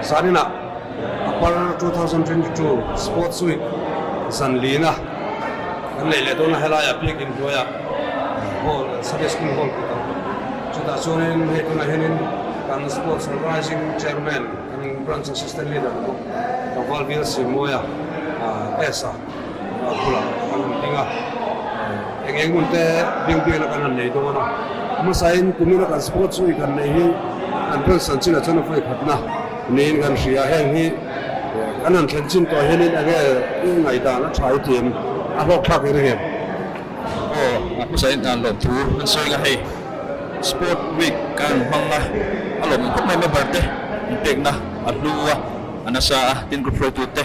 Zaninah Upper 2022 Sports Week zan lina kan neih leh dawn a, helaiah biakin hnuaiah hall Sunday School Hall tih ang chutah chuanin hei tunah hianin kan Sports Organizing Chairman kan Branch Assistant Leader bawk Tlangval Bial Simuaia S-a a bulah kan han ding a, eng eng hmun te biang biakna kan han nei dawn a, hmasain kumina kan Sports Week han neih hi kan Branch chanchinah chuan a vawi khatna niin kan hria a, heng hi kan han thlen chin tawh hianin eng nge i ngaihdan a tha i tih em, a hlawk thlak i ring em? Aw, a hmasain lawmthu an sawi nga hei Sport Week kan hmang a, a lawmawm khawp mai member te inpekna a hlu a. A nasa a, tin group hruaitute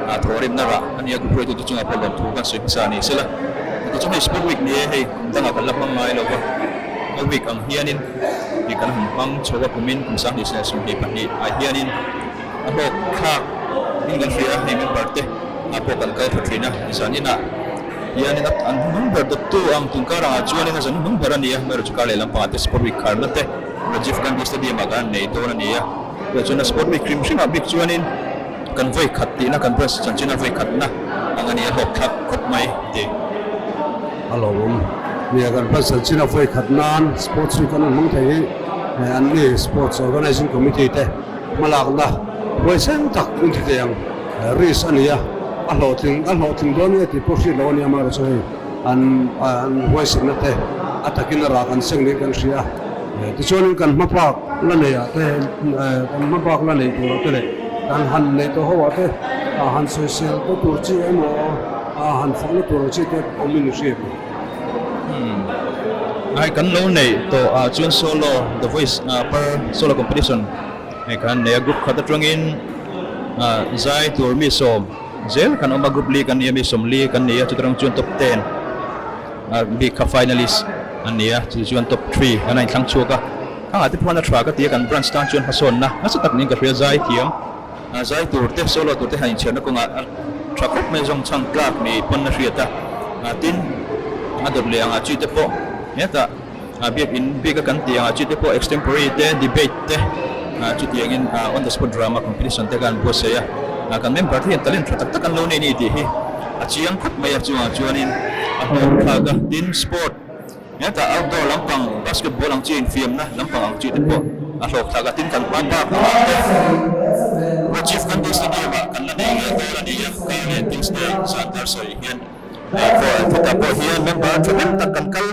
a thawhrimna rah a nia, group hruaitute chungah pawh lawmthu kan sawi hmasa a ni sela. Tichuan hei Sport Week ni e, hei kum dangah kan la hmang ngai lo va, a week ang hianin ih kan han hmang chho a, kumin kum 2022 ah hianin a hlawk thlak in kan hria a, hei member te ah pawh kan kal tha thin a, zan inah hianin a an hnung ber dawttu ang tunkar angah chuanin a zan hnung ber a ni a, amaherawhchu kar leh lampangah te Sport Week kharna te Rajiv Gandhi Stadium ah kan han nei dawn a ni a. Tah chuan a sport week hrim hrimah bik chuanin kan vawi khat tihna kan press chanchin a vawi khatna ang a ni a hlawk thlak khawp mai ti. A lawmawm nia kan press chanchin a vawi khat nan sports week an rawn hmang thei hi an ni sports organizing committee te hmalakna huaisen tak hun ti thei ang risk a ni a, a hlawhtling a hlawhtling dawn nge tih pawh hriat loh a ni amaherawhchu hei an an huaisenna te a takin a rah kan seng niin kan hria a. Tichuanin kan hmabak la neihah te, kan hmabak la neih turah te leh kan han neih tawh ho ah te han sawisel te tur chi emaw han fakna tur ang chi te awmin i hriat ni. Ai kan lo neih tawh ah chuan solo the voice per solo competition hei kan nei a group khat atangin zai tur mi sawm zel kan awm a group li kan ni a mi sawmli kan ni a chutarang chuan top 10 Bik kha finalist an ni a, chu chuan top 3 an a inthlang chhuak a. Khangah te phuan a tha ka ti a, kan branch tan chuan hmasawnna nasa tak niin ka hria. Zai thiam, zai tur te, solo tur te han inchhiarna kawngah a tha khawp mai zawng chhang tlak ni pawn a hriat a. Tin, a dawt leh angah chi te pawh hetah biak in bik a kan tih angah chi te pawh extemporary te, debate te, chutiangin on the spot drama competition te khan buatsaih a. Kan member te hian talent tha tak tak an lo nei a ni tih hi A chiang khawp mai a chungah chuanin a hlawm thlak a, tin sport hetah outdoor lampang basketball ang chi infiamna lampang ang chi te pawh a hlawk thlak a, tin kan hma bak ah te Rajiv Gandhi Stadium ah kan la nei ngei dawn a ni a, kar leh Tuesday zan dar sawi hian hetah pawh hian member thahnem tak kan kal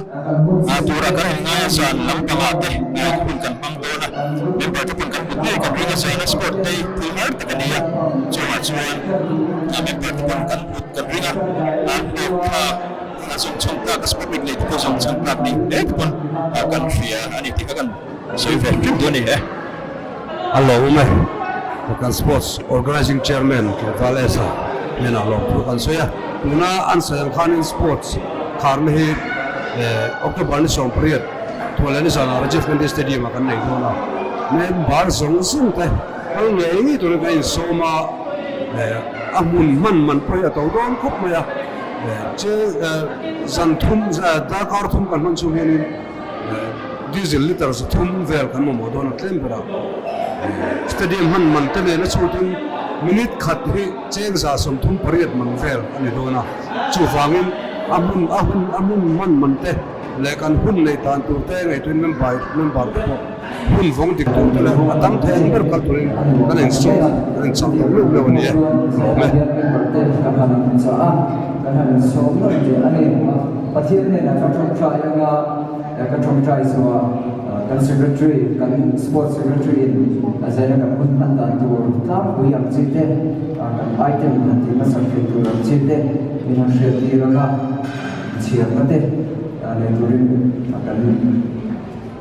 turah kan inngai a, zan lampang ah te hun kan hmang dawn a, member te pawn kan hmu ngei kan ring a, zana sport te hi thil har tak a ni a, chungah chuan. A member te pawn kan hmut kan ring a, an hlawk thlak a zawng chhang tlak a sport week nei te pawh zawng chhang tlak ni hle te pawn kan hria a ni tih kha kan sawi ve hrim duh a ni e. A lawm e, kan Sports Organizing Chairman Tlangval Esa hnenah lawmthu kan sawi a, tuna an sawi ang khanin Sports kharna hi October ni 18 Thualeh ni zanah Rajiv Gandhi Stadium ah kan nei dawn a, member zawng zawng te kal ngei ngei turin kan insawm a. A hmun hman man pawh hi a to dawn khawp mai a, che zan thum darkar thum kan hman chhung hianin diesel litre za thum vel kan mamawh dawn a tlem ber a, stadium hman man te nena chhutin minute khat hi cheng za 38 man vel a ni dawn a, chuvangin a hmun a hun a hmun hman man te leh kan hun neih dan tur te ngaihtuahin member member te pawh. Hun vawng dik tur te leh a tam thei ang ber kal turin kan insawm, kan inchak tak meuh meuh a ni e. Lawm e.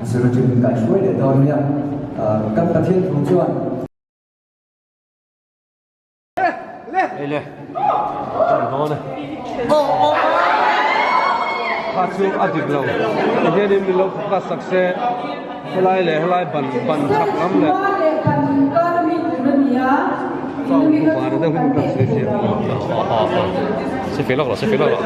Zirtir min kaihruai leh dawn nia, kan Pathian thu chuan. Ei le, tan dawn e. Kha chu a dik lo, tihianin min lo focus sak se, helai leh helai ban ban chak lam leh. Chau thu ban a deuh hi kan sawi fiah. Sawi fiah lawk lo, sawi fiah lawk lo.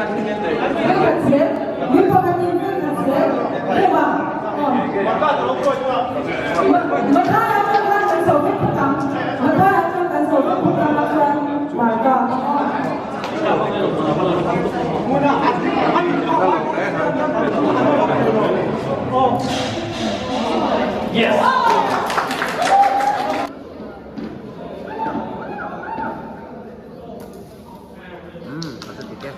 lutuk e.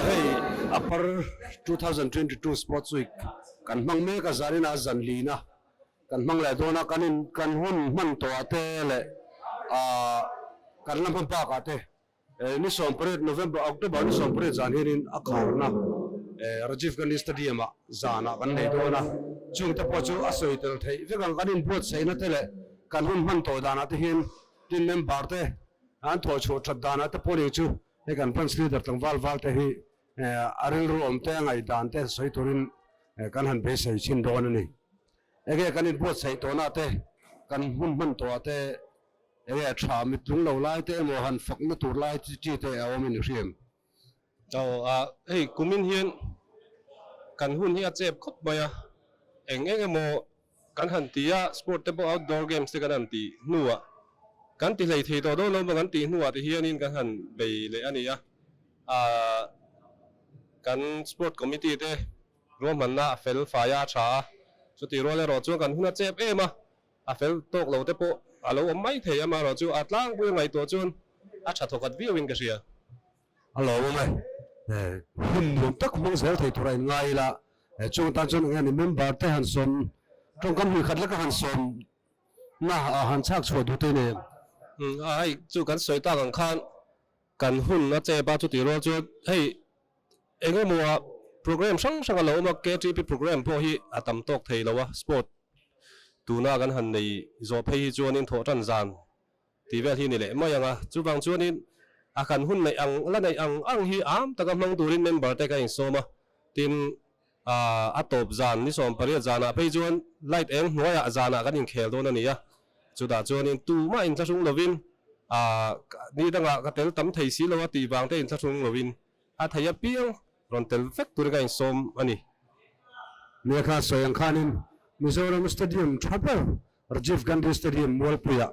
Hei Upper 2022 Sports Week kan hmang mek a zanin a zan lina kan hmang leh dawn a kan in kan hun hman tawh ah te leh ah kan la hma bak ah te ni 18 November October ni 18 zan hianin a kharna Rajiv Gandhi Stadium ah zan ah kan nei dawn a chung te pawh chu a sawi tel theih vek ang kan inbuatsaihna te leh kan hun hman tawh dan ah te hian tin member te an thawh chhuah that dan ah te pawh ni chu hei kan branch leader tlangval val te hi A rilru awm te, a ngaihdan te sawi turin kan han beisei chhin dawn a ni. Enge kan inbuatsaih tawhna te, kan hmun hman tawhah te enge tha mitlung lo lai te emaw han fakna tur lai chi te a awm in i hriam? Aw, a, hei kumin hian kan hun hi a chep khawp mai a, eng eng emaw kan han ti a, sport te pawh outdoor games te kan han tih hnuah kan ti hlei thei tawh dawn lo maw kan tih hnuah te hianin kan han bei leh a ni a, aah kan sport committee te ruahmanna a fel fai a, a tha a, chutih rual erawh chuan kan hun a chep em a, a fel tawk lo te pawh a lo awm mai thei amaherawh chu a tlangpui a ngaihtuah chuan a tha thawkhat viauin ka hria. A lawmawm e. Hun nuam tak hmang zel thei tur a inngai ila, chung atan chuan eng nge ni member te han sawm, tawngkam hmui khat leka han sawm na han chhak chhuah duh te nei em? Umm a hei chu kan sawi tak ang khan kan hun a chep a chutih rual chuan hei eng emaw ah program hrang hrang a lo awm a, KTP program pawh hi a tam tawk thei lo a, sport tuna kan han nei zawh phei hi chuanin thawh tan zan Tih vel hi ni leh mai ang a, chuvang chuanin a kan hun neih ang la neih ang ang hi am taka hmang turin member te ka insawm a, tin a tawp zan ni 18 zanah phei chuan light eng hnuaiah zanah kan inkhel dawn a ni a, chutah chuanin tumah inthlahrung lovin ni dangah ka tel tam thei si lo a tih vang te inthlahrung lovin a thei apiang rawn tel vek turin ka insawm a ni. Lehkha sawi ang khanin Mizoram Stadium tha ber Rajiv Gandhi Stadium Mualpuiah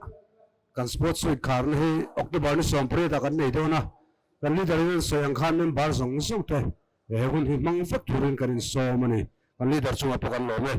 kan Sports Week kharna hi October ni 18 ah kan nei dawn a, kan leader in an sawi ang khan member zawng zawng te he hun hi hmang vek turin kan insawm a ni. Kan leader chungah pawh kan lawm e.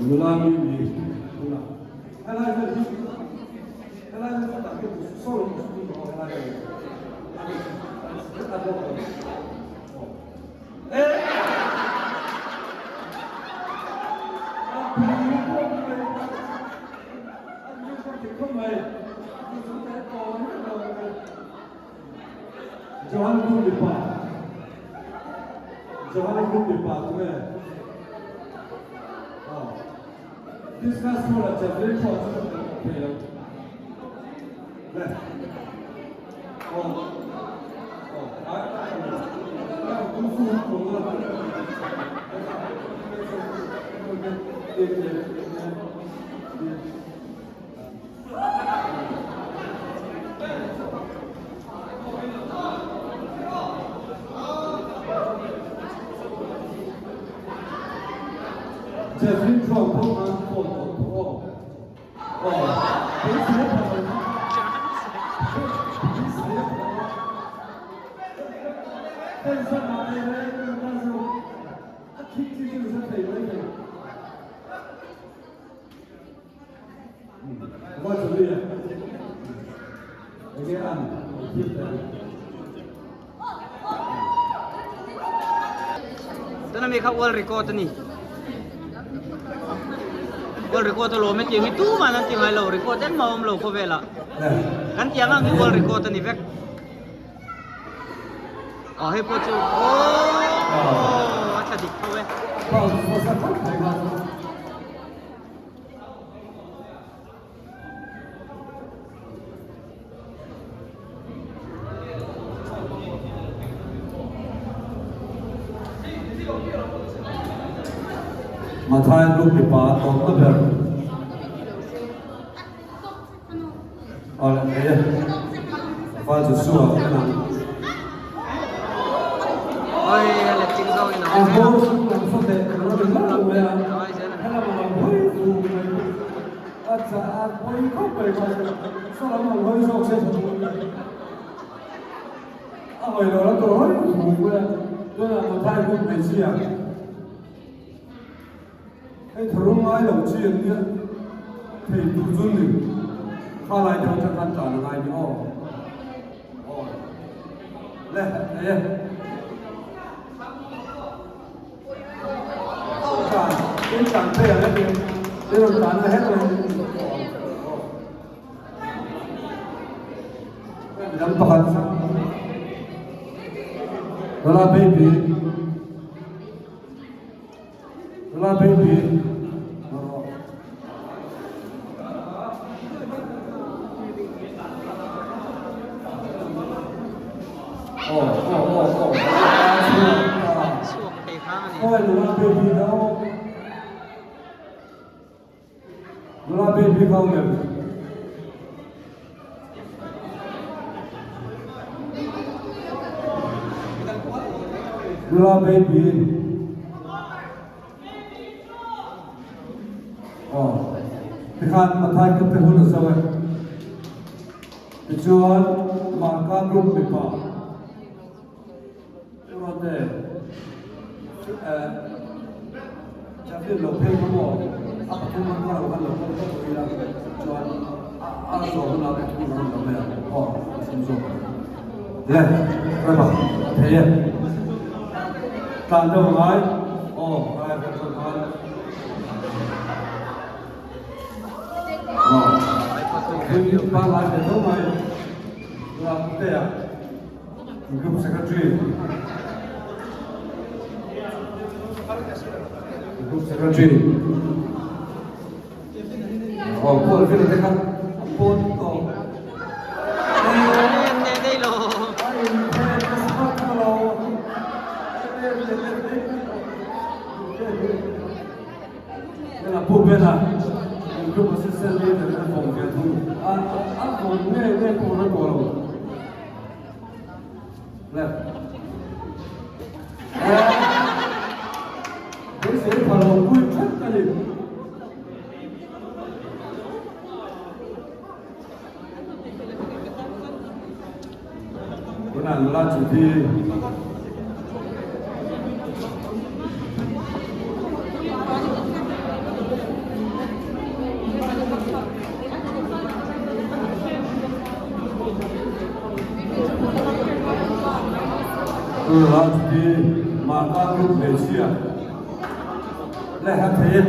Nula mi mi nula helai vel hi helai vel tak hi sawi helai vel a bawk Johan Group mipa Johan Group mipa tu nge Discuss pawh la javelin pawh chu thei lo le aw aw kung fu kung la Javelin throw pawh an call tawh tawh aw. Aw, beisei a pha lo kha. Beisei a pha lo. Fans a ngah ve ve tun a zo. A kick chi chu za thei mai thei. Va chu ni e. Enge an thil te. Tuna mi kha world record ani. World record a lawm e tiang hi tuman an ti ngai lo record engmah a awm lo khawvelah. Kan tiang ang hi world record ani vek. Aw hei pawh chu aww. Aw, a tla dik tho e. Mathai group mipa tawpna ber. Awle thei e. Val Joshua ka nang. Oi, a let ching zawk in a A ball chu an fa teh ka lo ring lo mai a. Helam a lo hawi tu mai. A cha a pawi khawp mai kha chu. Salam ang hawi zawk se tha tur a ni. A hawi lo la tur hawi tu mai a. Tunah Mathai group hmeichhia. Hei tharum ngai lo chi an nia, thei tur chu ni, kha lai deuh atang khan tan a ngai ni aw. Aw le, thei e. Tan, in tan phei ang heti, i rawn tan na het mai. Midang pakhat, Lola baby. Nula baby rawh. Aw aw aw aw. Chhuak thei hang a ni. Khawi nula baby no. Nula baby kha awm em? Nula baby. Aw, tikhan Mathai group te hun a zo e. Tichuan Marka group mipa Rawte eh Javelin lo phei kha maw a pathum an kal ang khan lo kal tawh ila chuan a zawh hunah pathum an rawn lo mai ang aw pathum zawk le rema a thei e tlan deuh a ngai aw ngai a chuan khan aw pangngai ve tho mai Ramtea. Group Secretary Group Secretary Oh, Paul Villa te kha Paul to. Pu Bena Group Assistant Leader a vawm ve thung a, a vawm nge nge pawh a tawh lo. Le. Beisei pha lo pui that a ni. Tunah nula chuti Nula chuti Marka group hmeichhia le han thei e.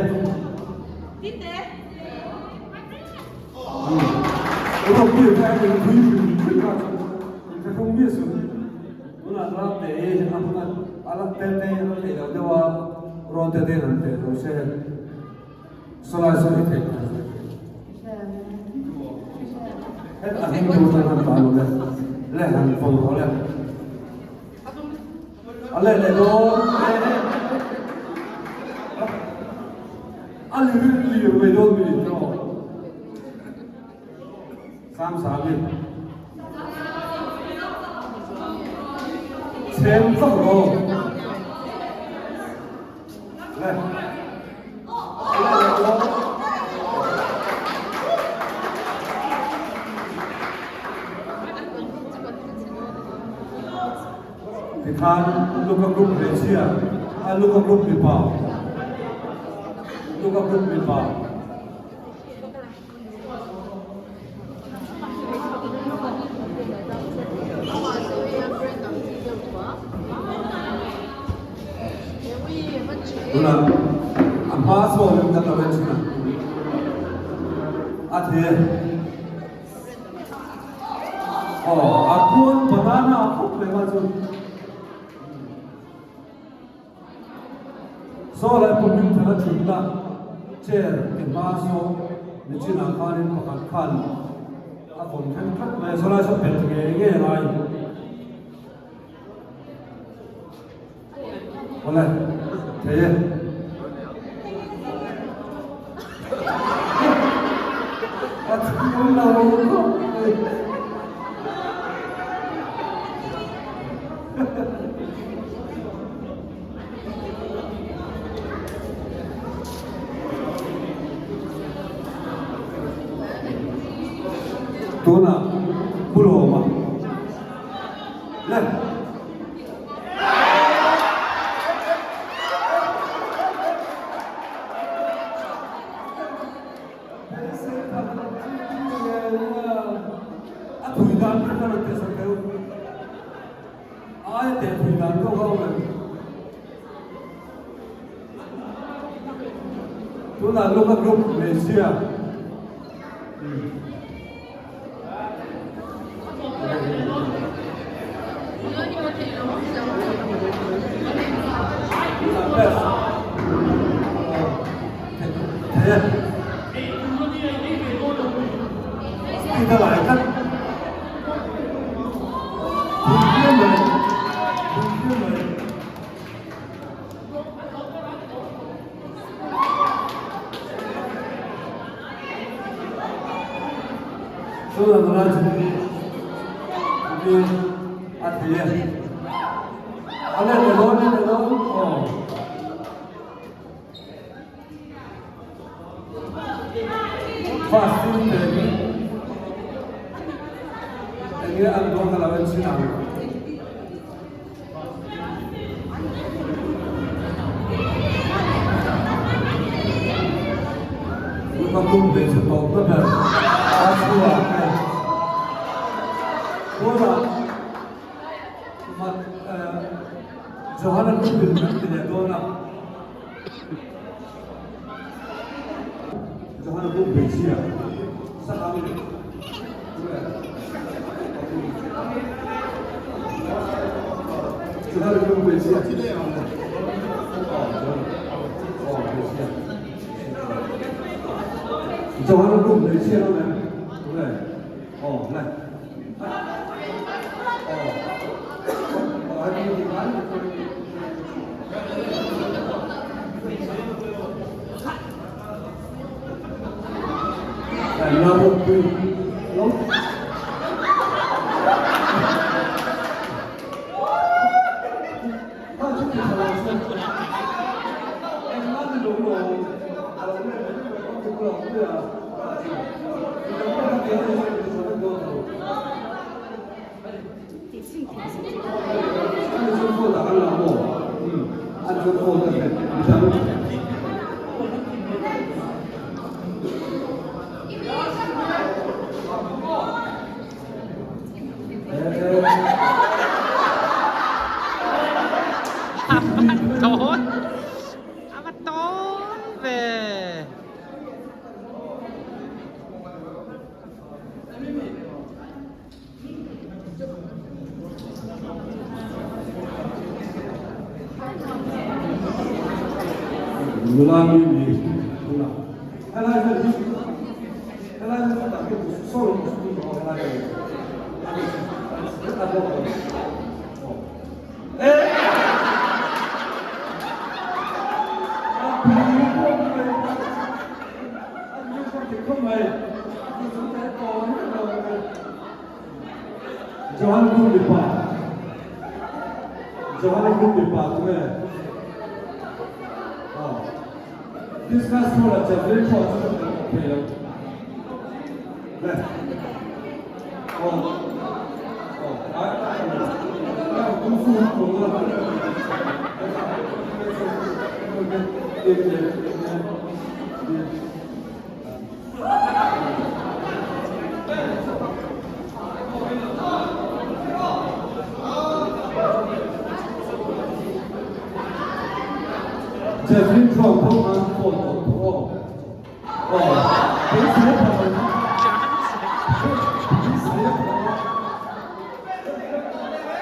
A lir lir mai dawn mi ni tawh. Sam sam i. Chem vak rawh. Le. Tikhan Luka group hmeichhia a Luka group mipa Luka group mipa Tunah a hma chhuak in kan lo en thin a a the Aw, a khuan banana a khawp mai kha chu. Saw lai pawh hming thana thutna chair ke hma saw nichinah khanin pakhat khan a vawn thleng tlat mai a, saw lai saw pet ngei ngei a ngai. Awle, thei e. A thiam lo khawp mai. Tunah Pu Lawma le. A thui dan kha ka rawn ti sak deuh. Ai teh thui dan deuh ho em. Tunah Luka Group Malaysia. Chuan nula chu hi a thei e. A let leh dawn, let leh dawn. Aw. Fast in te hi enge an dawn ka lo en chin ang. Ka kum ve chu tawp na ber a chhuah te tunah Johana Rubin kan ti leh dawn a Johana Rubin hmeichhia Sahang Johana Rubin hmeichhia Johana Rubin hmeichhia Aw le. Tawn a va tawn ve. Nula mi mi nula helai hian hi helai hian ka tak hi solo helai Johan Group mipa Johan Group mipa chu nge Discuss thawh la javelin thawh chu ka thei lo le aw aw ai ai kung fu kung la Javelin throw pawh khan phone tawh tawh aw. Aw, beisei a pha lo kha. Beisei a pha lo.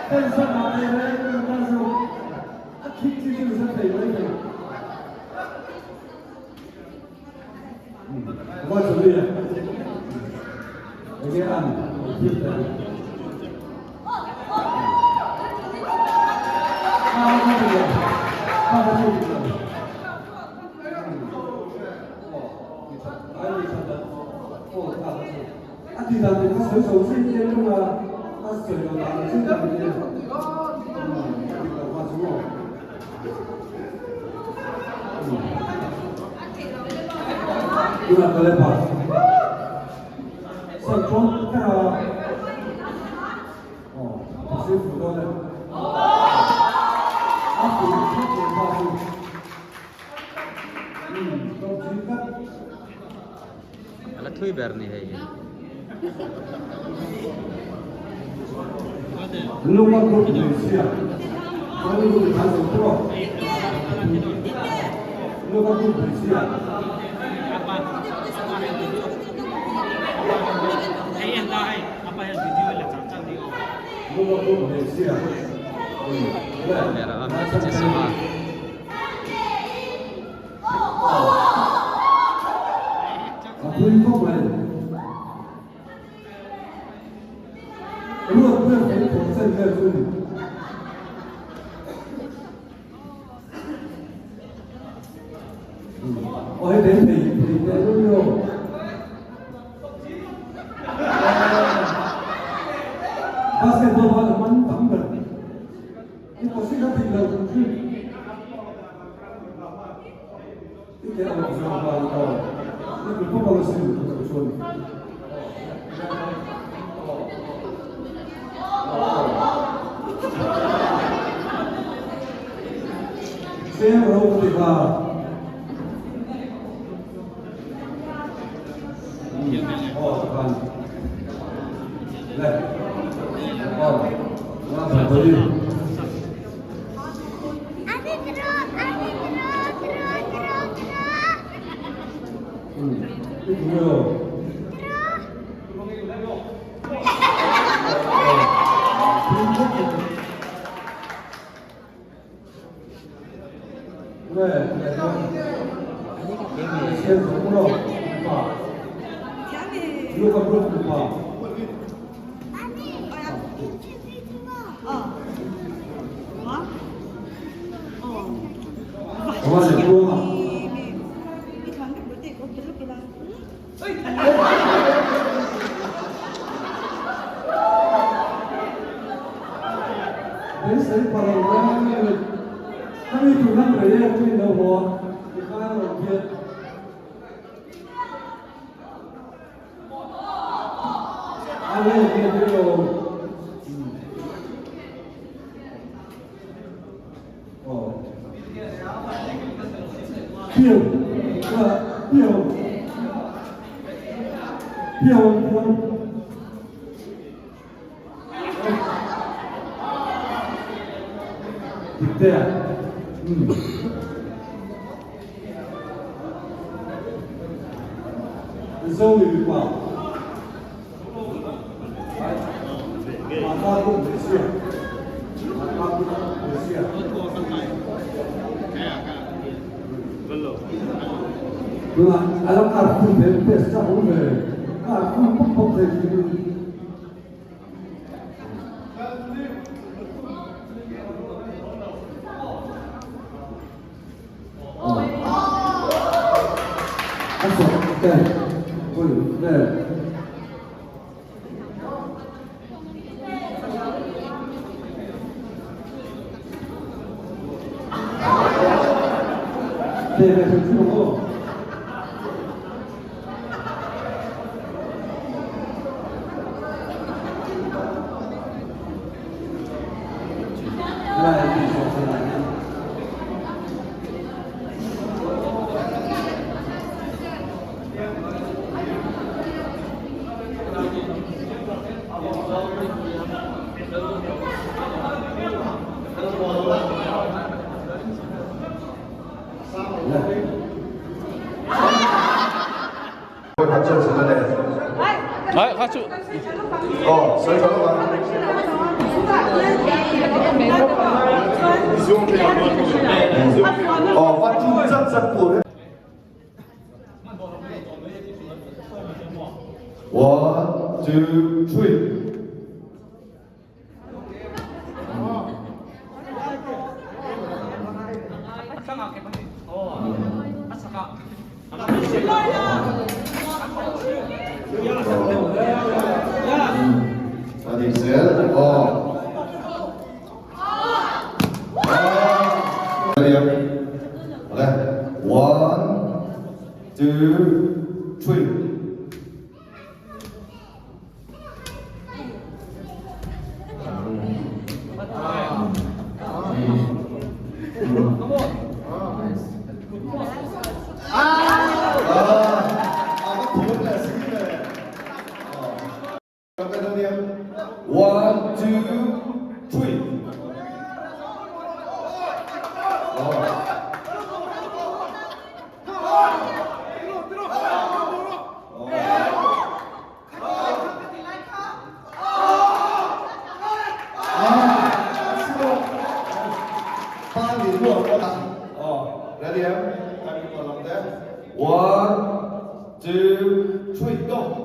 Fans a ngah reng reng a zo. A khik chi chu nasa thei mai thei. Kha kha chu dik lo. Aw, mi that ai mi that aw kha kha chu. A ti dan tur kha sawi zo chiah chiah tlung a, a sawi lo dan chiah dan hi dik lo kha chu maw. Tunah ka le pa. Sawi chuan kher a. Aw, ka sawi fuh dawn e. A fuh thlap leh pa chu. Umm, top zing tlat. A la thui ber ni hei hi. Local group hmeichhia Local group in an zo tawh Local group hmeichhia Local group hmeichhia Ber a hmeichhe sima. A pui khawp mai. Ruat ber kan thawh chen vel chu ni. Aw hei den thei thei teh lul ni aw. Basketball bal a man tam ber. I pawh a dik lo hrim. I ke a zawng nghal aw. I kut pawp a sin ka zawh chuan. Tlem ro ka ti kha. Aw ka khan. Le. Aw. Nga ba bali. 来，他就哦，水手吗？哦，发出这这过。One, two, three. A dik zel aw. One, two, three. One, two, three. One, two, three, go.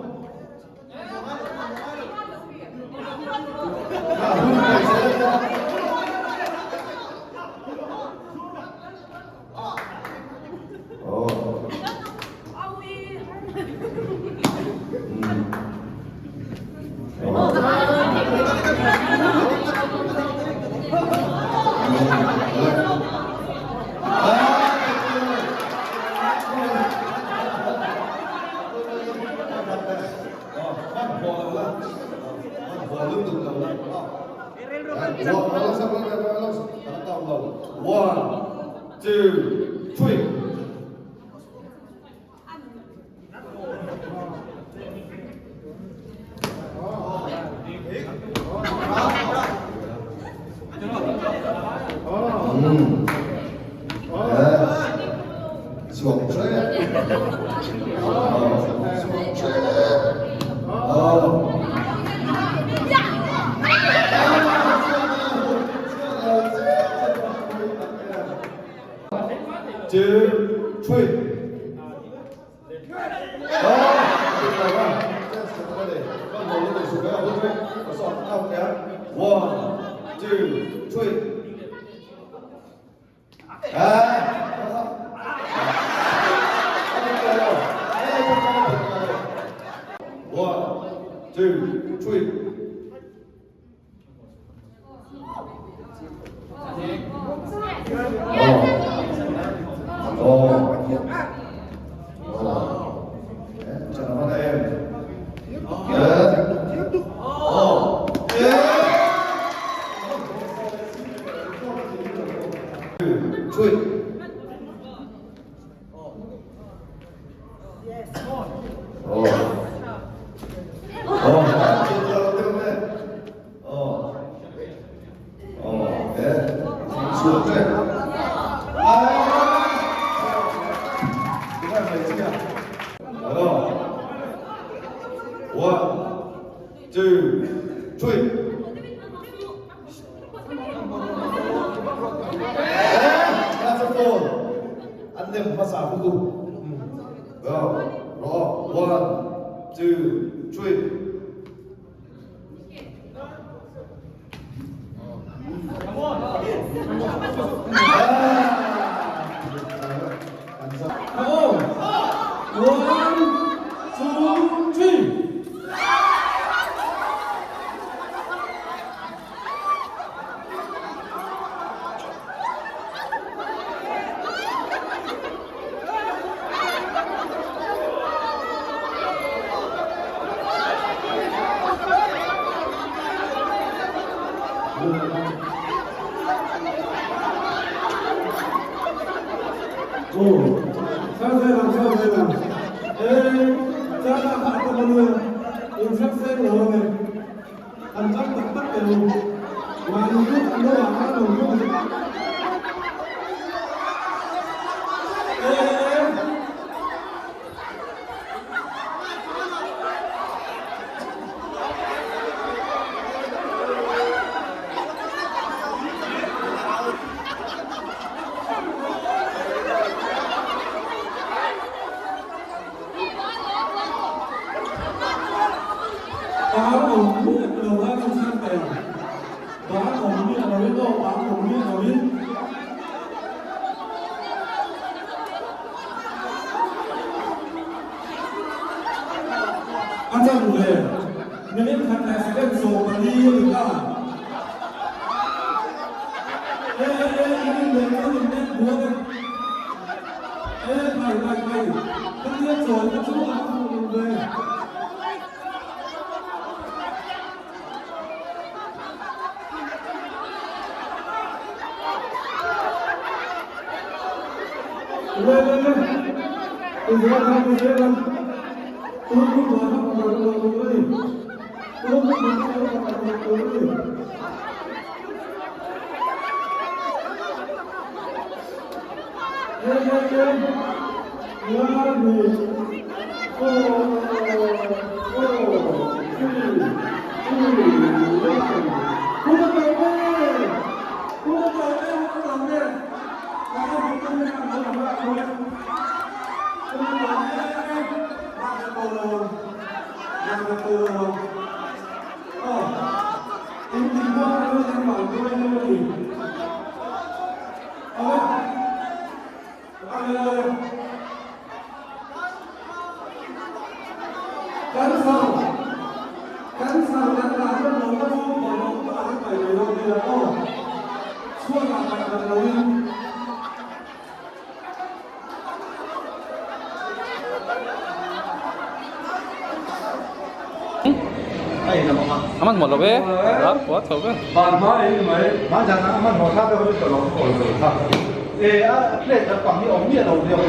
One, two, three. Two, three. One, two, three. One, two, three. One, two, three. That's a four. And then pass out. Go. One, two, three. One, two, three. chanve minute khat leh second 14 a ni ta. E e in in leh chuan in nek buan e. E khai khai khai khatia chawi kha chu a va hmuh lo ve. Le le le ti zel ang ti zel ang tun hun hmai kha pakhat lo tur a ni tun hun hmai kha lo pakhat lo tur a ni. Le le le nga hnih four four three two one hun a tawp e hun a tawp e hun a tawp e kan a hmuh tum hian an lo lang a chuan hun a tawp e mah ka ko lo ang mah ka ko lo ang aw in tih muang chuan an vang duai deuh a ni. Kan sang kan sang kan dah hian lo ka chu bawlhhlawh tak an paih mai dawn nia aw chhuatah paih dah loin. A hmanhmawh lo e, a puat chho ve. Ban hma ei ni mai. Hma zan a hmanhmawh thlak deuh hi ka lawm kawl lo kha. E a plate kan pang hi awm miah lo nia ka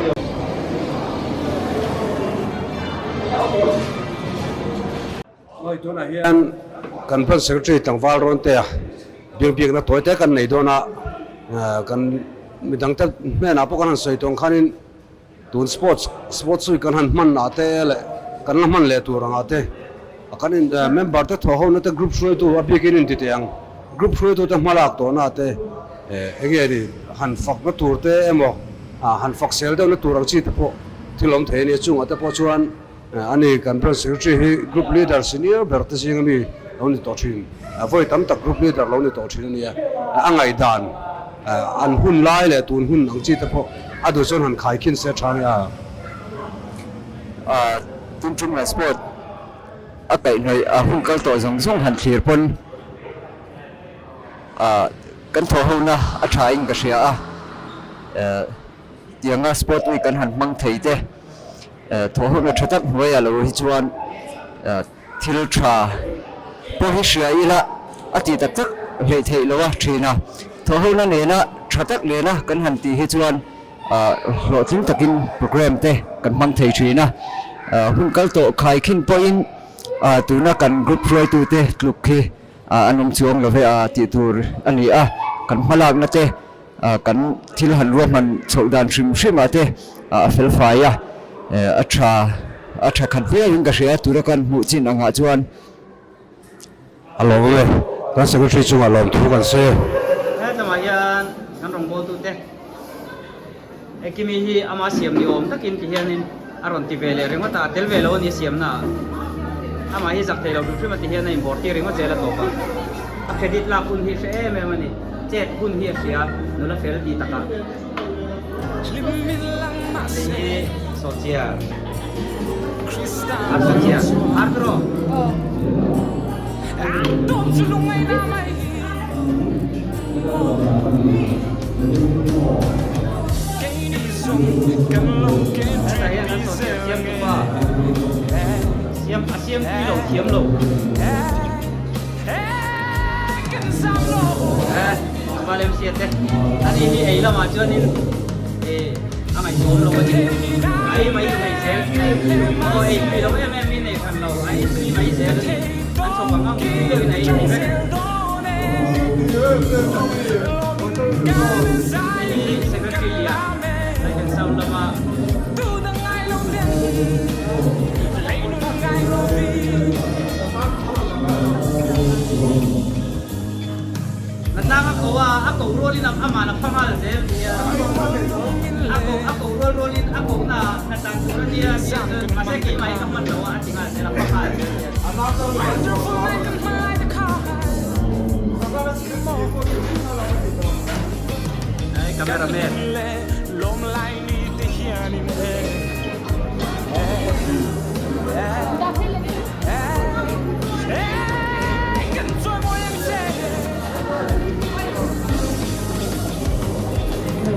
Hei tunah hian kan Branch Secretary tlangval rawn te a biak biakna tawi te kan nei dawn a, kan midang te hnenah pawh kan han sawi tawng khanin Tun sports sports week kan han hman ah te leh kan la hman leh tur angah te kan in member te thawh ho na te group hruaitu a bikin in ti teh ang group hruaitu te hma lak tawh na te eng nge ni han fak na tur te emaw han fak sel deuh na tur ang chi te pawh thil awm thei a ni a chungah te pawh chuan ani kan branch secretary hi group leader senior ber te zinga mi lo ni tawh thin vawi tam tak group leader lo ni tawh thin a nia a ngaihdan An hun lai leh tun hun ang chi te pawh a duh chuan han khai khin se tha nia. Tun tum leh sport a kaihhnawih a hun kal tawh zawng zawng han thlir pawn kan thawh hona a tha in ka hria a, tianga sport week kan han hmang thei te thawh hona tha tak hnuaiah lo hi chuan Thil tha pawh hi hria ila a ti tak tak hleih theih lo a thin a, thawhhona nena tha tak nena kan han tih hi chuan hlawhtling takin program te kan hmang thei thin a, hun kal tawh khai khin pawhin tuna kan group hruaitute tluk khi an awm chuang lo ve a tih tur a ni a, kan hmalakna te kan thil han ruahman chhoh dan hrim hrim ah te a fel fai a, a tha a tha khat viau in ka hria tura kan hmuh chin ang ah chuan. A lawm e, kan secretary chungah lawm thu kan sawi e. Hetlangah hian kan rawngbawltute Ekimi hi ama siam ni awm takin ti hianin a rawn ti ve leh ringawt a, a tel ve lo a ni siamna ah. Amah hi zak thei lo hrim hrim a ti hian a inbawr tir ringawt zel a tawp a. A credit lak hun hi hre em em a ni. Chet hun hi a hria, nula fel ti takah. Hei hi Sawchia. Ar Sawchia. Ar tiraw? Hetah hian an sawhchiah siam tupa siam a siam tui lo thiam lo eh val em sia te ani hi ei lamah chuanin eh a ngaihtuahawm lo a ni a ei mai thei zel aw ei tui lo em em in ei hran lo a ei tui mai zel a ni an chhawp ang ang tui deuhin a ei thei vek. Hei hi Secretary Lian Light and Sound lama Natlang a ko a, a ko rualin amah a pha nghal zel nia. A ko a ko rual rualin a ko na Natlang tur a nia tia chuan mahse keimah hi ka hman lo a a ti nghal zel a pha nghal zel nia. Hei cameraman.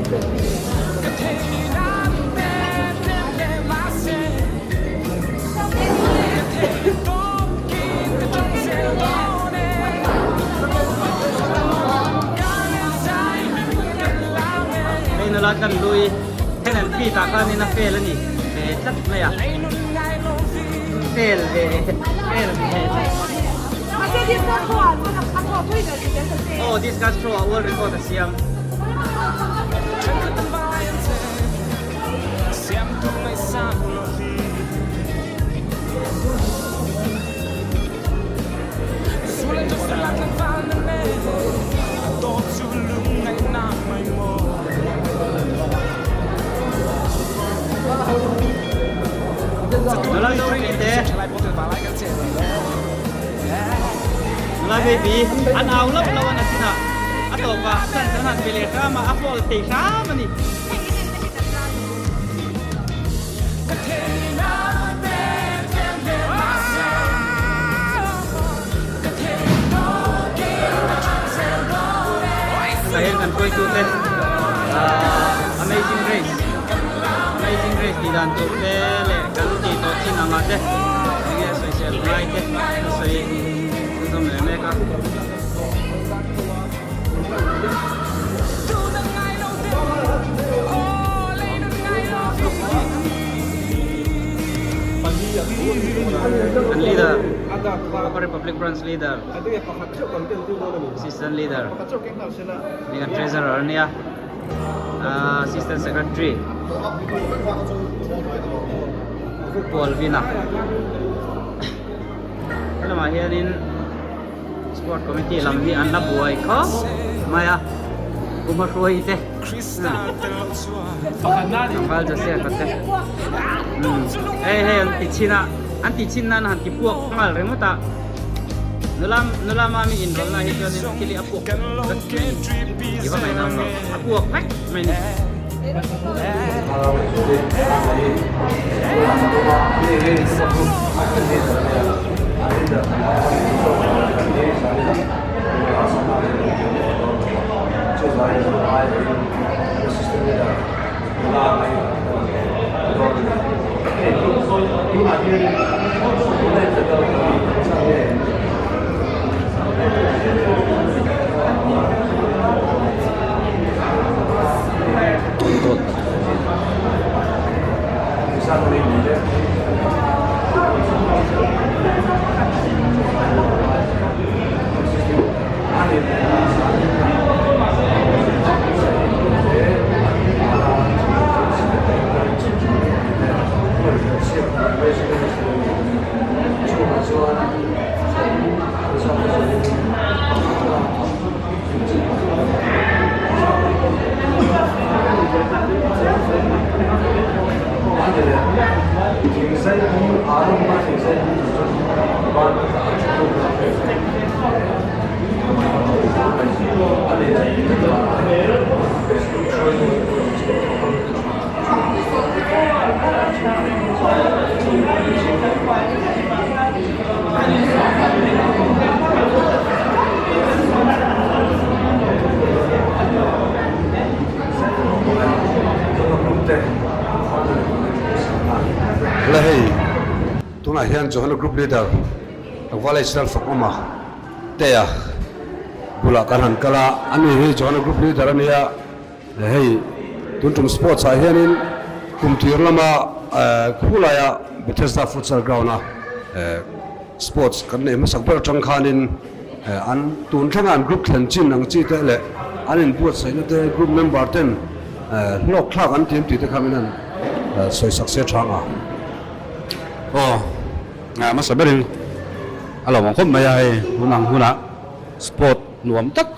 Hei nula tlan lui then an feet ah khanin a fail a ni ve tlat mai a fail ve fail ve aw discus throw ah world record a siam. Nula Zorini te Nula baby an au loh loh a na chinah a tawpah chance an han pe leh hram a, a fall thei hram a ni. Tah hian kan hruaitute Amazing Race Amazing Race tih dan tur te leh kan tih tawh chin angah te enge sawisel ngai te an sawi chhunzawm leh mek a. An leader Upper Republic Branch leader Assistant leader ni kan treasurer a nia Assistant Secretary Pualvina helamah hianin Sport committee lam hi an la buai khawp mai a, Pu Hmahruai te Tlangval Joseph a te hei hei an ti chhin a, an ti chhin nan han ti puak nghal ringawt a, nula nula mami inrawlhna hi chuanin thil hi a puak vek mai a ni, i va ngaihna awm lo, a puak vek mai a ni. La hei tunah hian Johana Group Leader Tlangval Israel Fakawma Tea bulah kan han kal a, ani hi Johana Group Leader a nia. Hei tun tum sports ah hianin kum tir lama khulaia Bethesda futsal ground a sports kan neih hmasak ber atang khanin an tun thlenga an group thlen chin ang chi te leh an inbuatsaihna te group member ten hlawk thlak an tih tih te kha min han sawi sak se tha ang a. Aw hmasa berin a lo awm khawp mai a hei hun ang hunah sport nuam tak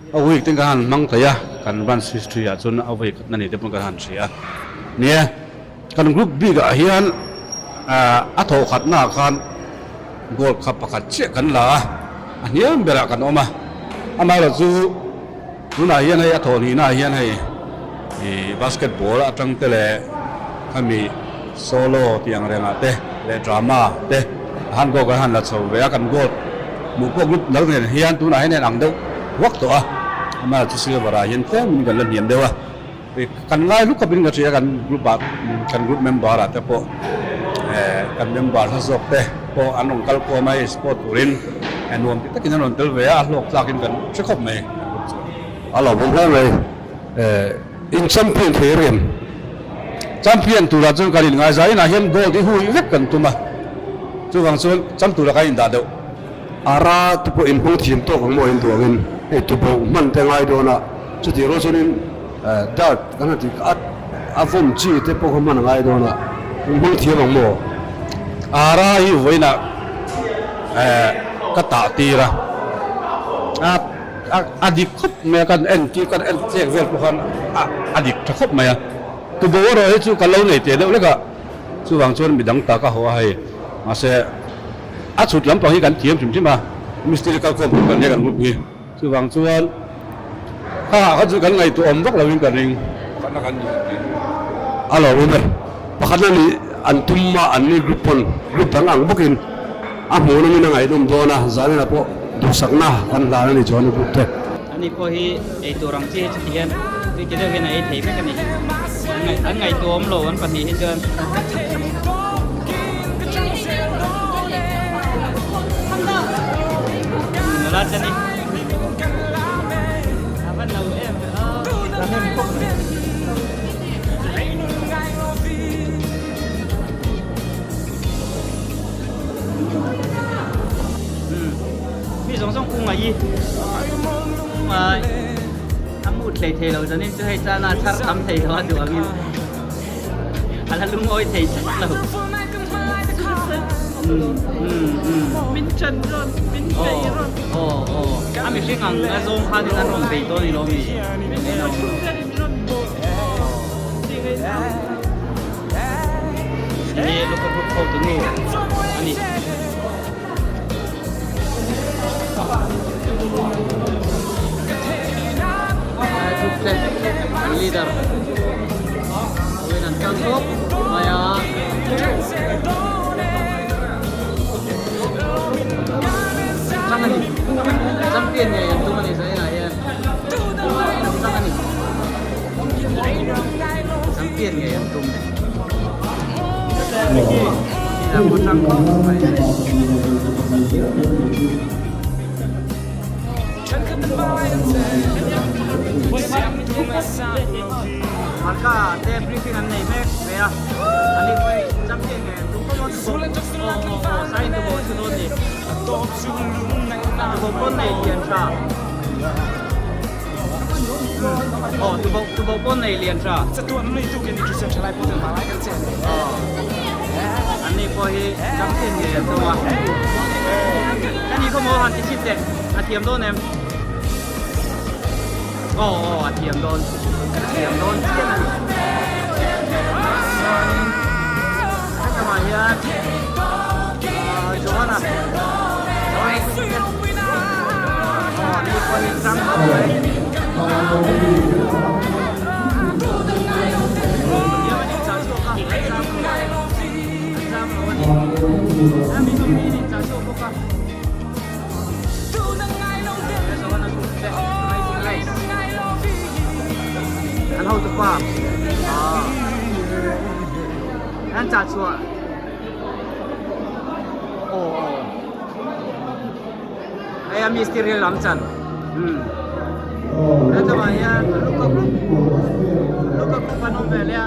A week ten ka han hmang thei a, kan branch history ah chuan a week na ni te pawn ka han hria a. Nia, kan group bik ah hian a thawh khat na ah khan goal kha pakhat chiah kan la a, a hniam ber ah kan awm a. Amaherawh chu tunah hian hei a thawh hnih na ah hian hei ih basketball atang te leh khami solo tih ang reng ah te leh drama te a han goal kan han la chho ve a, kan goal Hmuh pawh group dang nen hian tunah hian a inang deuh vak tawh a, amah chu silver ah hian tlem in kan la hniam deuh a. Kan ngai hlu khawpin ka hria kan group ah kan group member ah te pawh kan member hla zawk te pawh an rawn kal khawm a hei sport turin nuam ti takin an rawn tel ve a, a hlawk tlakin kan hre khawp mai kan group chu. A lo awm hle mai in champion thei rem. Champion turah chuan kan inngaizah inah hian gold hi hui vek kan tum a, chuvang chuan cham turah kan indah deuh. Ara te pawh in hmang thiam tawk ang maw in duh angin hei tuboh hman te ngai dawn a, chutih rual chuanin dart kan han tih kha a vawm chi te pawh kha hman a ngai dawn a, in hmang thiam ang maw? Ara hi vawiinah ka tah tir a, a dik khawp mai a, kan entir kan en chek vel pawh khan a dik tha khawp mai a, tuboh erawh hi chu ka lo nei teh deuh lek a, chuvang chuan midang ta ka haw a hei mahse. A chhut lampang hi kan thiam hrim hrim a, mistiri kalkhawm tur kan nia kan group hi. Chuvang chuan kha kha chu kan ngaihtuah awm vak lovin ka ring. Pakhatna kan ni an ring. A lo awm e. Pakhatna nih an tum a, an ni group pawn group dang ang bawkin a hmuh nawmin a ngaihnawm dawn a, zanina pawh duhsakna kan hlan a ni chuan group te. Ani pawh hi eitur ang chi hi chuti hian tui ti deuh hian a ei thei vek a ni. An ngaihtuah awm lo an pahnih hi chuan. Nula te ni. A van lo em ve a. Mi zawng zawng kung a i a mut hlei thei lo zanin chu hei chana chhar tam thei lo a duh angin a la lungawi thei tlat lo. Min chan rawn, min bei rawn. Aw aw a mihring ang a zawng khanin an rawn bei dawn i lo mi. Min rawn bawh. Hei hi Luka group ho tunu a ni. Group te an leader hoin an tang khawp mai a. Tang a ni. Champion ngei an tum a ni zainah hian. Tang a ni. Champion ngei an tum. Marka te briefing an nei mek ve a, ani pawh champion ngei an tum khawp a, tubo aw aw sign tubo chu dawn ni, tubo pawn nei lian tha. Aw tubo tubo pawn nei lian tha. Aw an ni pawh hi champion ngei an tum a. Ka ni khaw maw han ti chhin teh a thiam dawn em? Aw aw a thiam dawn a thiam dawn chiang a ni. Chuanin helamah hian Johanna Johanna Aw ni pawh hi chang khawp mai. An hotu pa an chah chhuah aw aw hei a mistiri lam chan hetlangah hian luka group luka group an awm ve leh a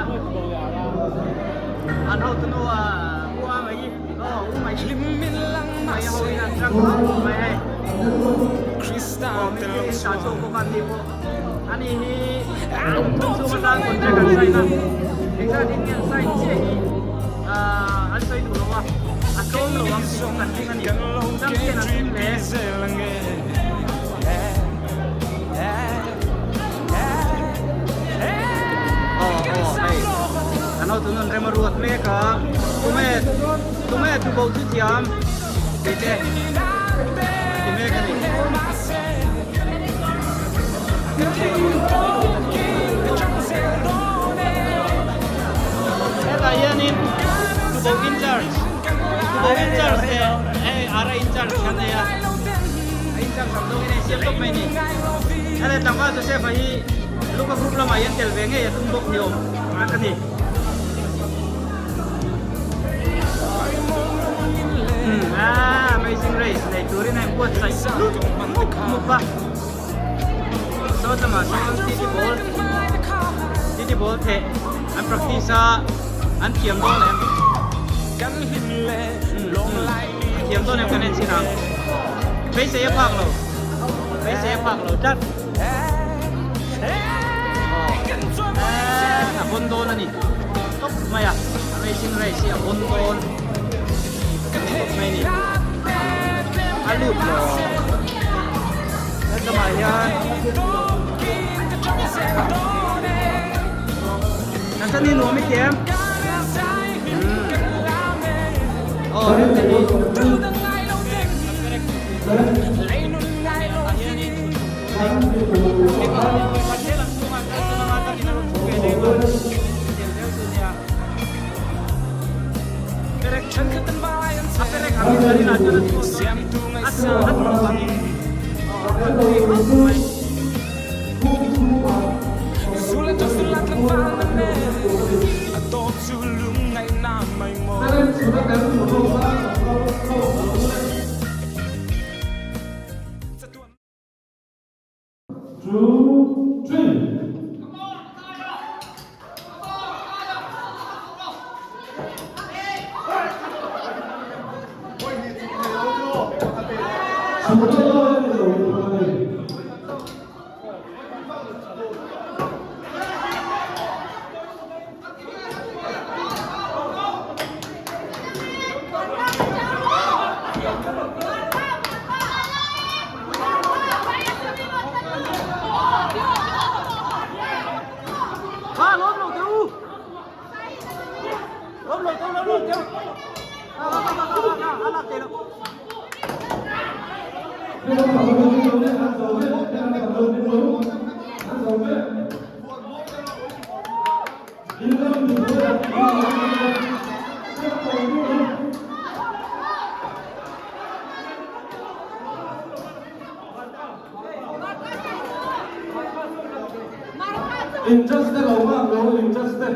an hotu nu ah u a mai aw u mai mai ho in an tang khawp mai hei aw mistiri in chah chhuak bawk a ni pawh ani hi kum chhung atang contract an sign a engzat in nge an sign chiah hi ah an sawi duh lo a a tlawm lo ang tih chu kan ring a ni champion an tum hle. Aw aw hei an hotu nun rem a ruat mek a tunge tunge tubo chu thiam tih te ti mek a ni. Hetah hianin tubo in charge tubo in charge leh hei ara in charge kan nei a. A in charge ang zawngin a insiam tawp mai a ni. Hei tlangval Joseph-a hi. Luka group lamah hian tel ve ngei a tum bawk ni awm tak a ni. Umm aaa Amazing Race nei turin a inbuatsaih mup mup mup a. Saw lamah sawn TT ball TT ball theh an practice a an thiam dawn em? Umm an thiam dawn em kan en chin ang. Beisei a phak lo beisei a phak lo tlat. Aw a bawn dawn a ni tawp mai a Amazing Race hi a bawn dawn tawp mai a ni a lut lo hetlangah hian Nathan hi nuam i ti em? Aw hete hi Two, three. In just te lo ngak lo in just te.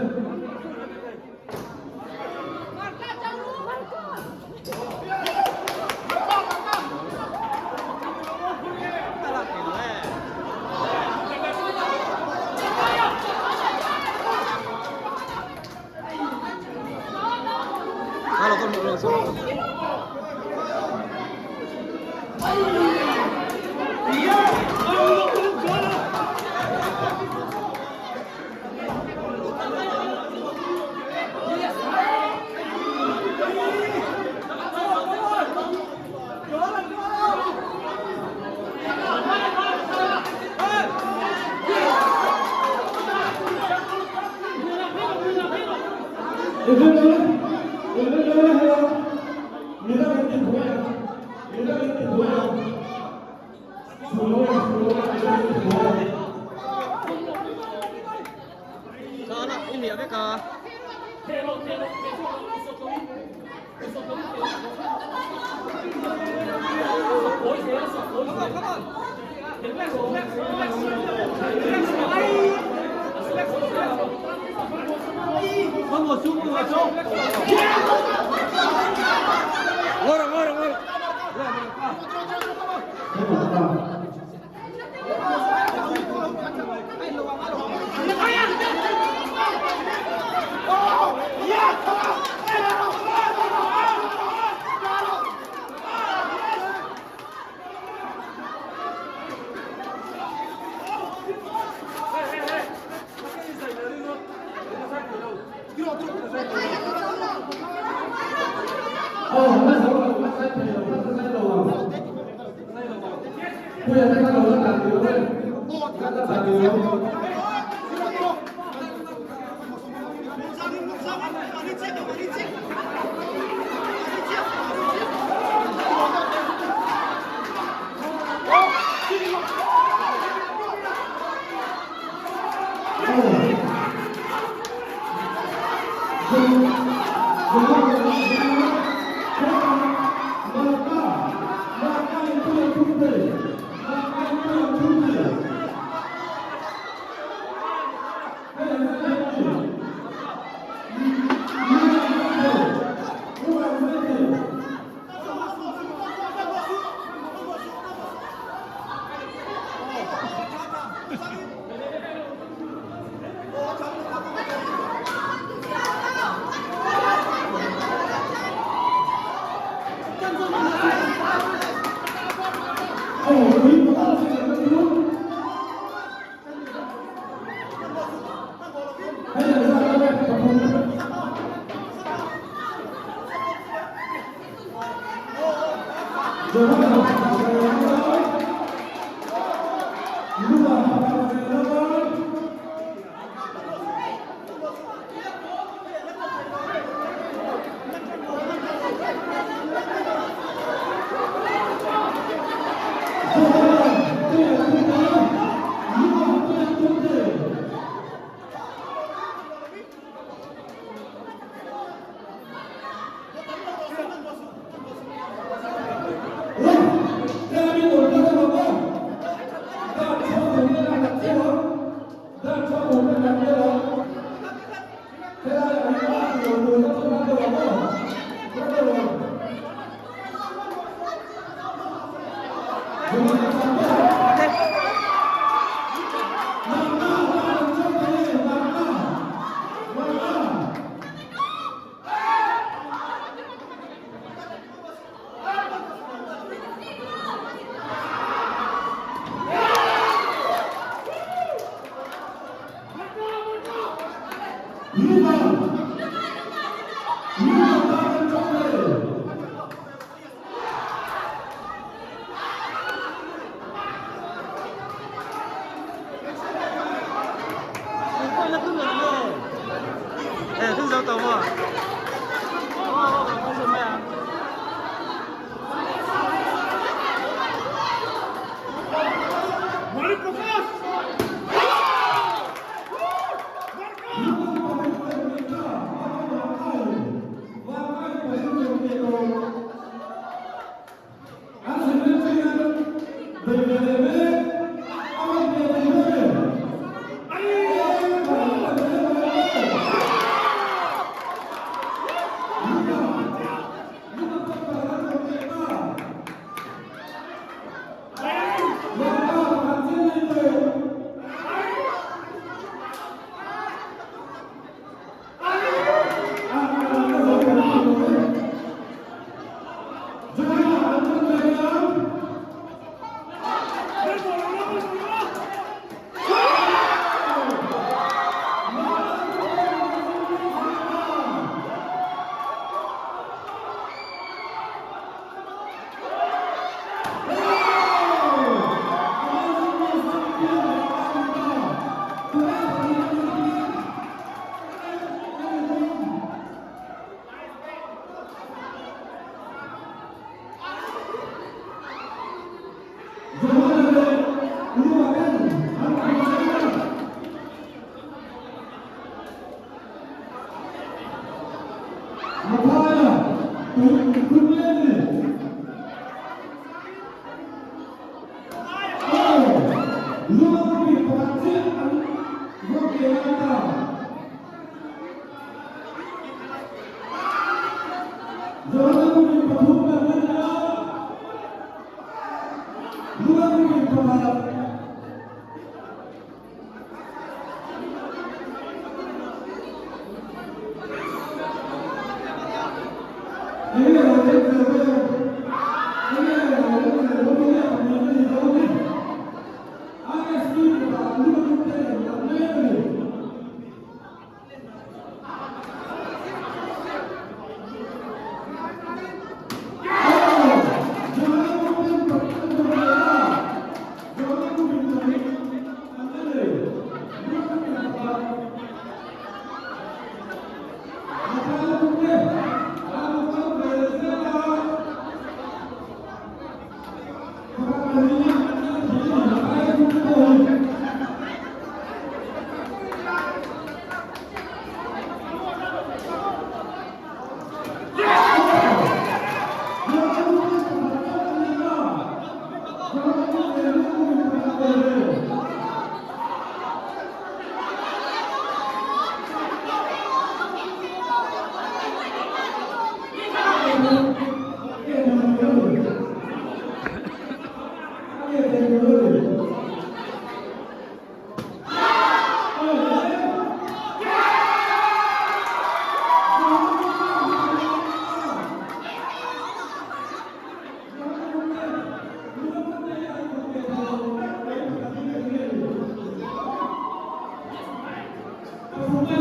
Tunah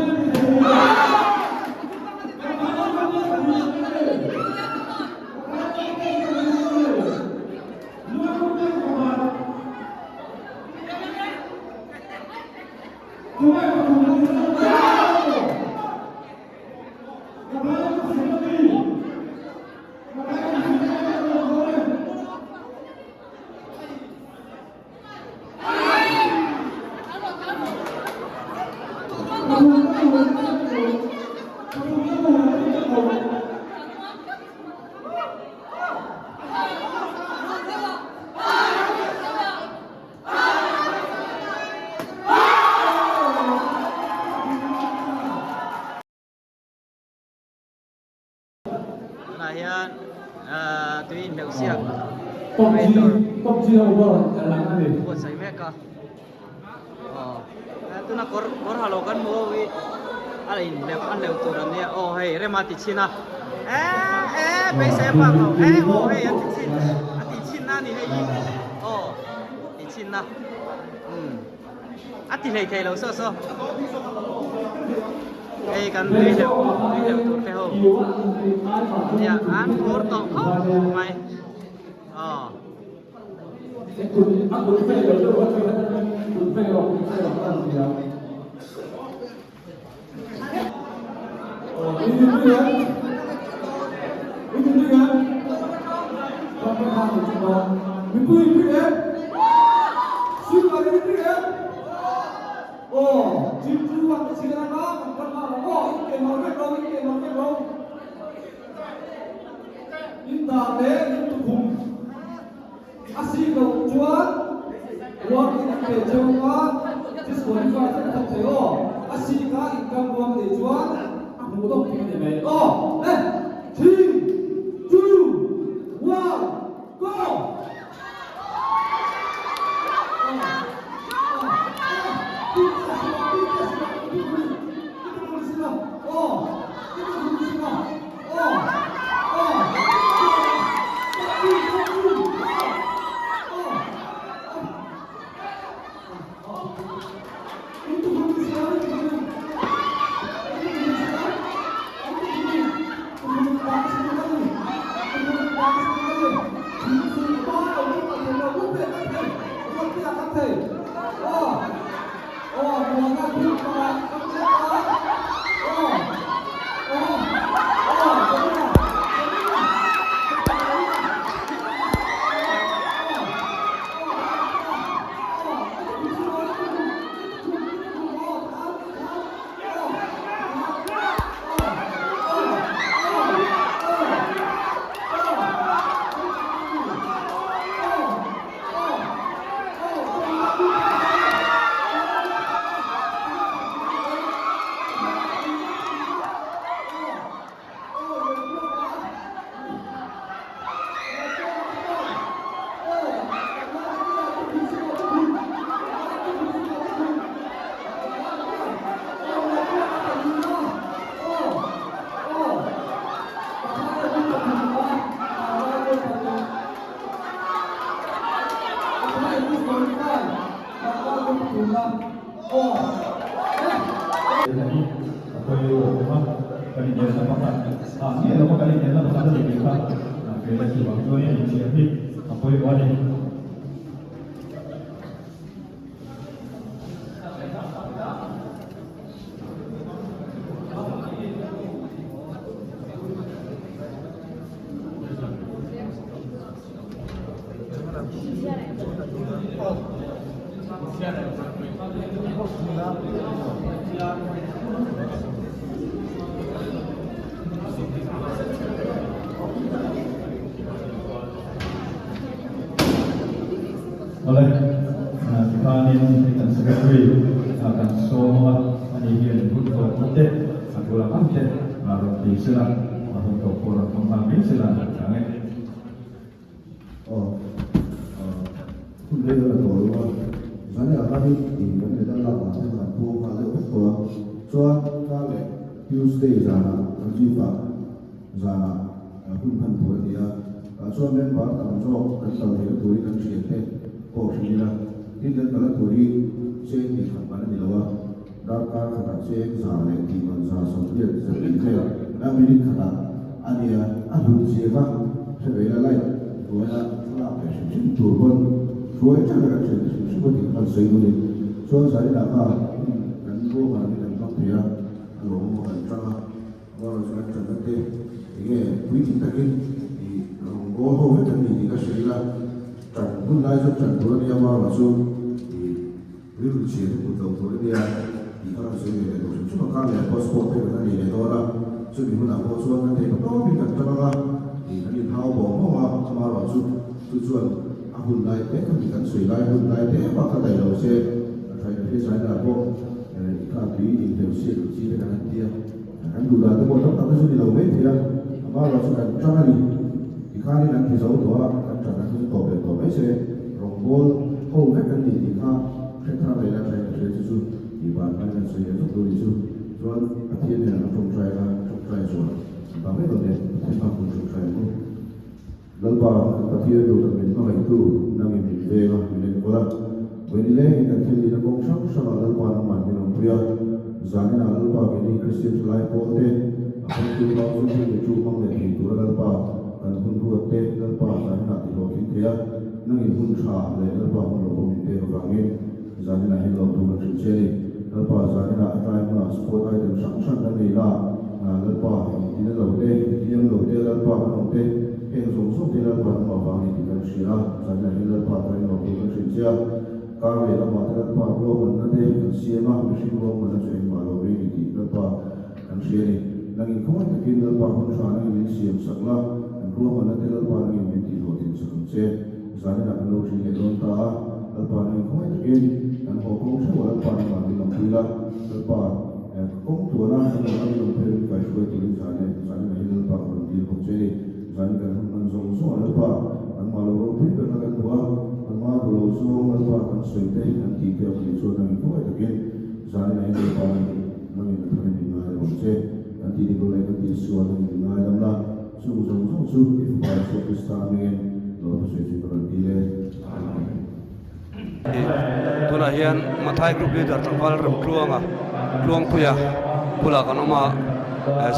hian tui inhleuh siak mai tur buatsaih mek a aw tuna kawr kawr ha lo kan hmu ho hi a la inhleuh a hleuh tur an nia aw hei rem a ti chhin a eh eh beisei a pak lo eh aw hei a ti chhin a ti chhin na a ni hei hi aw ti chhin na umm. A ti hlei thei lo saw saw. Hei kan tui hleuh tui hleuh tur te ho. Nia an phur tawh khawp mai. Aw. A si loh chuan ruang in an pe cheu a, disqualify vek thawk thei aw. A si kha inkam ruang nei chuan a hmuh dawk thei a ni mai aw. Le, three, two, one, go! Awle, tikhanin hei kan secretary kan sawm ang a, ani hian hun tawpna te, a tul ang ang te rawn ti sela, a hun tawp pawh rawn hmang nghal mai sela a tha ang e. Aw, hun rei a la tawh lo a, zanleh khanin ih kan medal lak vang hian kan puang nghal deuh vek tawh a, chuan kar leh Tuesday zanah kan zip ah zanah hun hman tur a ni a, tah chuan member tam zawk kan kal theihna turin kan thiante pawh hrilh ila, tin kan kalna tur hi cheng hnih khat man a ni lo a. Darkar khatah cheng 100 tih man 180 100 vel a minute khatah a nia, a hlut zia kha hre ve ila light hnuaia thlalak leh hrim hrim tur pawn hruai teuh kan hriat hrim hrim a tih khan sawi dunin chuan zaninah kha hun kan ruahman angin kan hmang thei a, a lawmawm a kan tang a, amaherawhchu chu kan tanna te enge puitling takin ih rawngbâwl ho vek an ni tih ka hria ila tan hun lai chuan tan tur a nia amaherawhchu ih. Rilru chhiat i put lo tur a nia tih kha kan sawi ve leh tawh hrim hrim a, kar leh passport te kan la nei leh dawn a, chumi hunah pawh chuan kan thei patawpin kan tang ang a, ih kan inhau bawng bawng a, amaherawhchu chu chuan a hun lai te kha mi kan sawi lai hun lai te bak kha daih lo se, a tha in a hria China pawh i kha tui inhleuh siat ang chi te kan han ti a, kan duh dan te pawh tam tak te chu ni lo mai thei a, amaherawhchu kan tang a ni, tikhanin an ti zo tawh a, kan tan ang kha chu tawp leh tawh mai se. Rawngbawl ho vek an ni tih kha hre thar leh la thain ka hria chu chu tih ban hmain kan sawi leh vek lo ni chu. Chuan Pathian nen an tawngtai anga tawngtai chuan an ta mai lo nen Pathian hma hun tawngtai ang u. Lalpa kan Pathian duh tak min hmangaihtu nangin min veng a, min enkawl a. Vawi lengin kan thil nihna kawng hrang hrangah Lalpa nangman min awmpui a. Zaninah Lalpa keini Kristian thalai pawl te a hmangtu 2022 hmang leh thei tura Lalpa kan hun ruat te Lalpa zaninah tihlawhtling thei a. Nangin hun tha leh Lalpa hun lo awm in pek avangin zaninah hian lawmthu kan hrilh che a ni. Lalpa zaninah a tlai hmunah sport item hrang hrang kan nei la, Lalpa intina lo te, inhliam lo te, Lalpa kan awm te, heng zawng zawng te Lalpa hnungah vang a ni tih kan hria a, zaninah hian Lalpa tangin lawmthu kan hrilh che a. Kar leh lamah te Lalpa ruahmanna te kan siam a, mihring ruahmanna chu engmah lo mai a ni tih Lalpa Kan hria a ni. Nangin khawngaih takin Lalpa hun tha nangin min siam sak la, kan ruahmanna te Lalpa nangin min tihhlawhtlin sak ang che. Zaninah kan lo ṭin leh dawn ta a, Lalpa nangin khawngaih takin kan haw kawng theuh a Lalpa nangmah min awmpui la, Lalpa ka kawng tuana kan nunna min awm phei min kaihruai turin zanin zaninah hian Lalpa ka rawn dil bawk che a ni. Zanin kan hun hman zawng zawng a Lalpa nangmah lo ropui berna kan hmu a, nangmah duh lo zawng Lalpa kan sawi te kan tih te awm nih chuan nangin khawngaih takin zaninah hian Lalpa nangin Nangin a tharin min ngai lo che, kan tih dik lo leh kan tih sual nangin min ngai dam la, chung zawng zawng chu i Fapa Isua Krista hmingin lo thusawi chu ka rawn dil e. Amen. Tunah hian Mathai Group Leader tlangval Remtluanga Tluangpuia bulah kan awm a,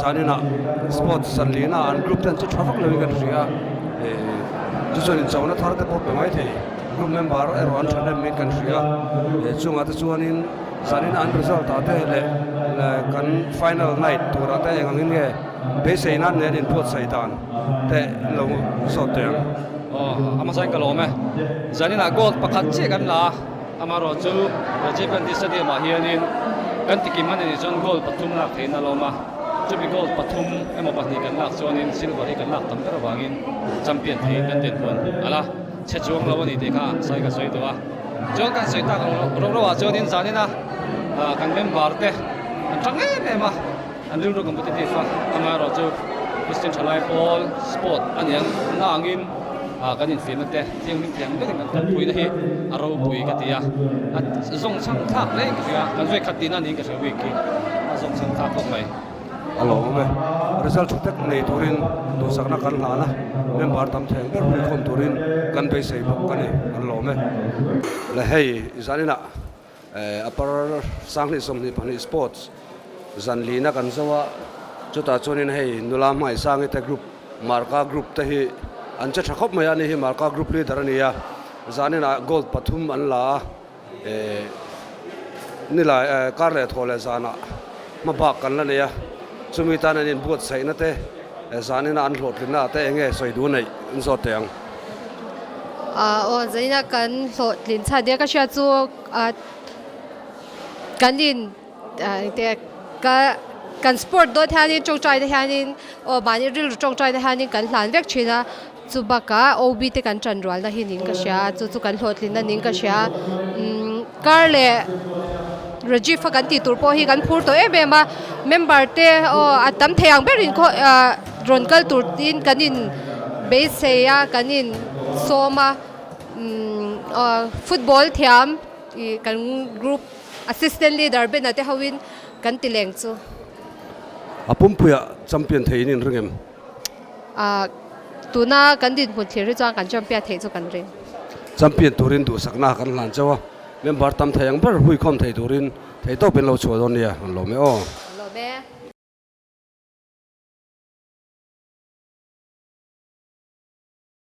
zaninah Sports Sanlina an group ten chu tha vak loin kan hria a, chu chuan inchona thar te pawh pe mai thei group member erawh an thahnem in kan hria a, chungah te chuanin. Zanin an result ah te leh kan final night turah te eng angin nge beisei nan nen inbuatsaih dan te lo zawt teh ang. Aw, a hmasain ka lawm e. Zaninah gold pakhat chiah kan la a, amaherawh chu Rajiv Gandhi Stadium ah hianin kan tikim a ni nih chuan gold pathum lak theihin a lawm a, chumi gold pathum emaw pahnih kan lak chuanin silver hi kan lak tam ber avangin champion theihin kan dinhmun a la chhe chuang lo a ni tih kha sawi ka sawi duh a. Chuan kan sawi tak ang ro ro ah chuanin zanina kan member te an tang em em a, an rilru competitive a, amaherawhchu Christian thalai pawl sport a ni ang na angin kan infiamna te thianghlim thei ang berin kan kalpuina hi a ropui ka ti a, a zawng chhang thlak hle in ka hria, kan vek khat tihna niin ka hria week hi a zawng chhang thlak khawp mai. A lawm awm e. Result tha tak nei turin duhsakna kan hlan a, member tam theng ber huikhawm turin kan beisei bawk a ni, an lawm e. Le hei zaninah Upper Sanghnih 22 Sports zan lina kan zo a, chutah chuanin hei nula hmaisangi te group Marka group te hi an che tha khawp mai a, ani hi Marka group leader a ni a, zaninah gold pathum an la a. Nilai kar leh thaw leh zanah hma bak kan la nei a, chumi tan an inbuatsaihna te zanina an hlawhtlinna te eng nge sawi duh neih an zawt teh ang. Aw zanina kan hlawhtlin chhan nia ka hriat chu kan in ka kan sport dawn hianin tawngtai te hianin aw mahni rilru tawngtai te hianin kan hlan vek thin a. Chu bakah OB te kan tan rualna hi niin ka hria a, chu chu kan hlawhtlinna niin ka hria a. Umm car leh Rajiv a kan tih tur pawh hi kan phur tawh em em a, member te aw a tam thei ang berin khaw ah rawn kal tur tiin kan in beisei a, kan in sawm a. Umm aw football thiam ih kan group assistant leader bena te hoin kan ti leng chu. A pumpuiah champion theiin in ring em? Ah tuna kan dinhmun thlir hi chuan kan champion theih chu kan ring. Champion turin duhsakna kan hlan chauh a, member tam thei ang ber huikhawm thei turin. Theihtawpin lo chhuah dawn nia, an lawm e aw. An lawm e.